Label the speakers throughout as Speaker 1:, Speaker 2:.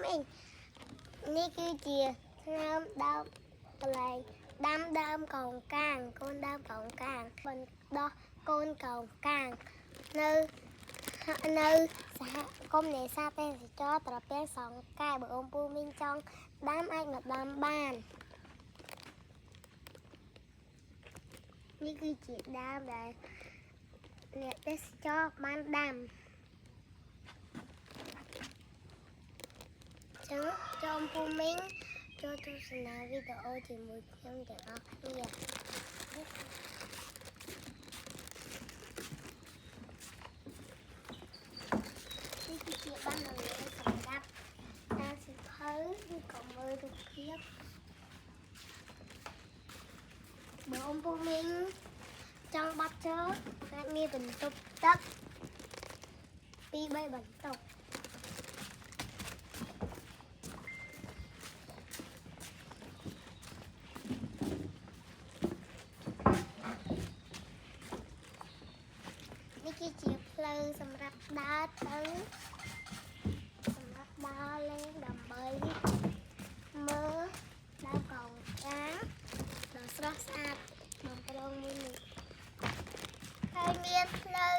Speaker 1: មីងនេះគឺជាថ្នាំដើមកន្លែងដាំដើមកោងកាងកូនដើមកោងកាងបណ្ដោះកូនកោងកាងនៅនៅសហគមន៍នេសាទទេសចរត្រពាំងសង្កែបើអ៊ំពូមីងចង់ដាំអាចមកដាំបាននេះគឺជាដើមដែលអ្នកទេសចរបានដាំ ចឹងចូលពូមីងចូលទស្សនាវីដេអូជាមួយខ្ញុំទាំងអស់គ្នានេះគឺជាបានលំសម្រាប់តាមសិភៅឬក៏មើលរូបភាពបើអ៊ំពូមីងចង់បាត់ជើអាចមានបន្ទប់ទឹក2 3បន្ទប់នេះគឺជាផ្លូវសម្រាប់ដើរទៅសម្រាប់ដើរលេងដើម្បីមើលដើមកោងកាងដ៏ស្រស់ស្អាតបំប្រងមួយនេះហើយមានផ្លូវ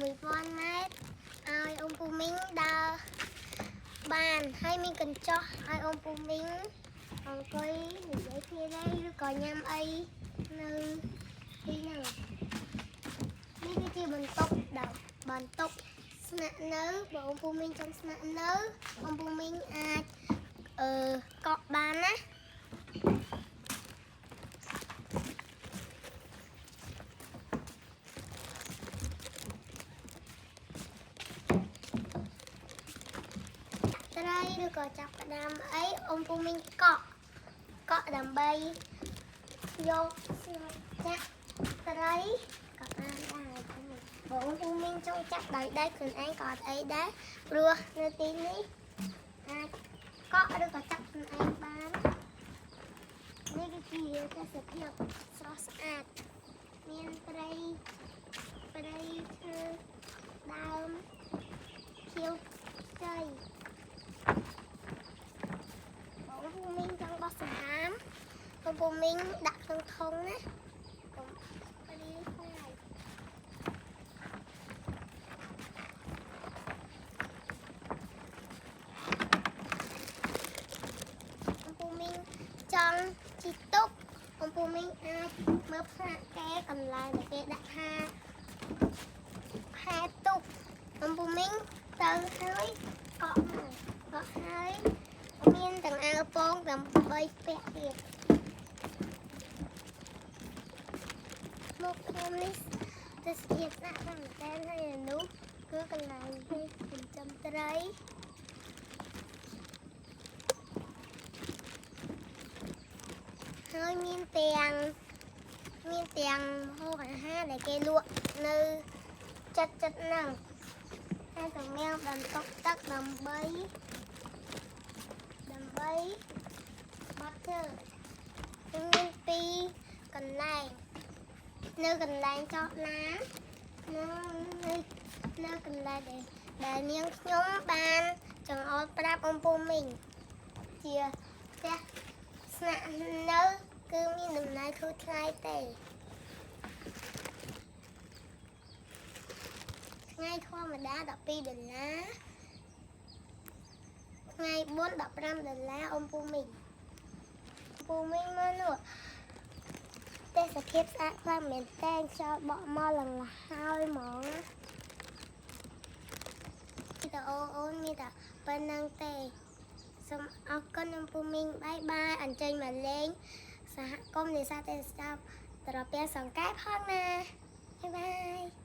Speaker 1: 1000ម៉ែត្រឲ្យអ៊ំពូមីងដើរបានហើយមានកញ្ចក់ឲ្យអ៊ំពូមីងអង្គុយនិយាយគ្នាដែរឬក៏ញ៉ាំអីនៅទីហ្នឹងនេះគឺជាបន្ទប់ដល់បន្ទប់ស្នាក់នៅបើអ៊ំពូមីងចង់ស្នាក់នៅអ៊ំពូមីងអាចអឺកក់បានណាត្រីឬក៏ចាប់ក្តាមអីអ៊ំពូមីងកក់កក់ដើម្បីយកស្នាក់ចាក់ត្រីក៏បានដែរបើអ៊ំពូមីងចង់ចាប់ដោយដៃខ្លួនឯងក៏អត់អីដែរព្រោះនៅទីនេះអាចកក់ឬក៏ចាប់ខ្លួនឯងបាននេះគឺជាទេសភាពស្រស់ស្អាតមានព្រៃព្រៃឈើដើមខៀវខ្ចី បងពូមីងចង់បោះសម្រាមបងពូមីងដាក់ក្នុងធុងណាកុំរីខ្លាយបងពូមីងចង់ជីទុកបងពូមីងអាចមើលផ្លាកគេកន្លែងដែលគេដាក់ថាផែទុកបងពូមីងទៅហើយកក់មកកក់ហើយមានទាំងអាវពងដើម្បីពាក់ទៀតមកខ្ញុំនេះទេសភាពស្អាតមែនតើហើយនោះគឺកន្លែងនេះចិញ្ចឹមត្រីហើយមានទាំងមានទាំងម្ហូបអាហារដែលគេលក់នៅចិត្តចិត្តហ្នឹងហើយក៏មានបន្ទប់ទឹកដើម្បីដើម្បីបាត់ជើមានពីរកន្លែងនៅកន្លែងចតឡាននិងនៅនៅកន្លែងដែលដែលនាងខ្ញុំបានចង្អុលប្រាប់អំពូមីងជាផ្ទះស្នាក់នៅគឺមានតម្លៃធូរថ្លៃទេថ្ងៃធម្មតា12ដុល្លារថ្ងៃ4 15ដុល្លារអំពូមីងពូមីងមើលនោះទេសភាពស្អាតខ្លាំងមែនតើខ្យល់បក់មកឡើងលហើយហ្មងណាវីដេអូអូនមានតែប៉ុណ្្នឹងទេសូមអរគុណអំពូមីង bye bye អញ្ជើញមកលេងសហគមន៍នេសាទទេសចរត្រពាំងសង្កែផងណា bye bye.